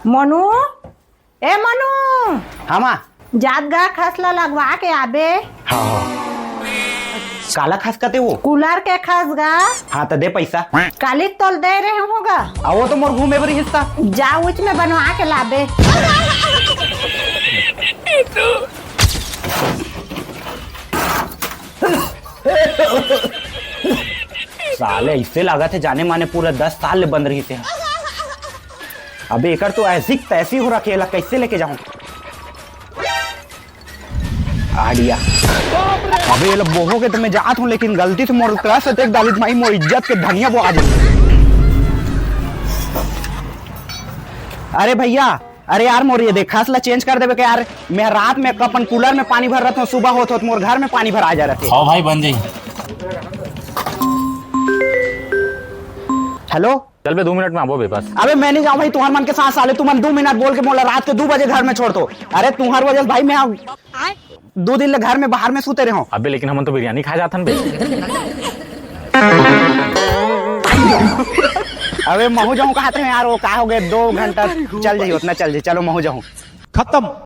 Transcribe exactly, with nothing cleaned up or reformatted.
मोनू, ए मोनू। हाँ माँ। जात गा खस ला लगवा के आबे। हाँ, हाँ। काला खस कते वो? कूलर के खस गा। हाँ, त दे पैसा। काली तोल दे रहे हूँ गा। आ, वो तो मोर घूमे बर हिस्सा। जा उच में बनवा के लाबे। साले, इससे लागत हे जाने माने पूरा दस साल ले बंद रहिस हे। अबे एकर तो ऐसी तैसी हो रखे, एला कैसे लेके जाऊं? आइडिया। अबे ये लोग बोहो के तो मैं जात हूँ, लेकिन गलती से मोर क्लास से देख डालिस भाई, मोर इज्जत के धनिया बोहा जाही। अरे भैया, अरे यार, मोर ये देख, खस ला चेंज कर देबे के यार। मैं रात में अपन कूलर में पानी भर रहत हूँ, सुबह होत होत मोर घर में पानी भर आ जा रहत हे। हाँ भाई, बन जाही। हेलो। चल बे, दो मिनट में आबो बे बस। अबे मैं नहीं जाऊँ भाई तुहर मन के साथ, साले तुमन दो मिनट बोल के मोला रात के दो बजे घर में छोड़ दो। अरे तुहर वजह से भाई मैं अब दो दिन ले घर में बाहर में सूते रहे हूँ। अबे लेकिन हमन तो बिरयानी खाए जाथन बे। अबे महू जाऊँ कहा थे यार, वो का हो गए, दो घंटा चल जाही, उतना चल जाही, चलो महू जाऊँ। खत्म।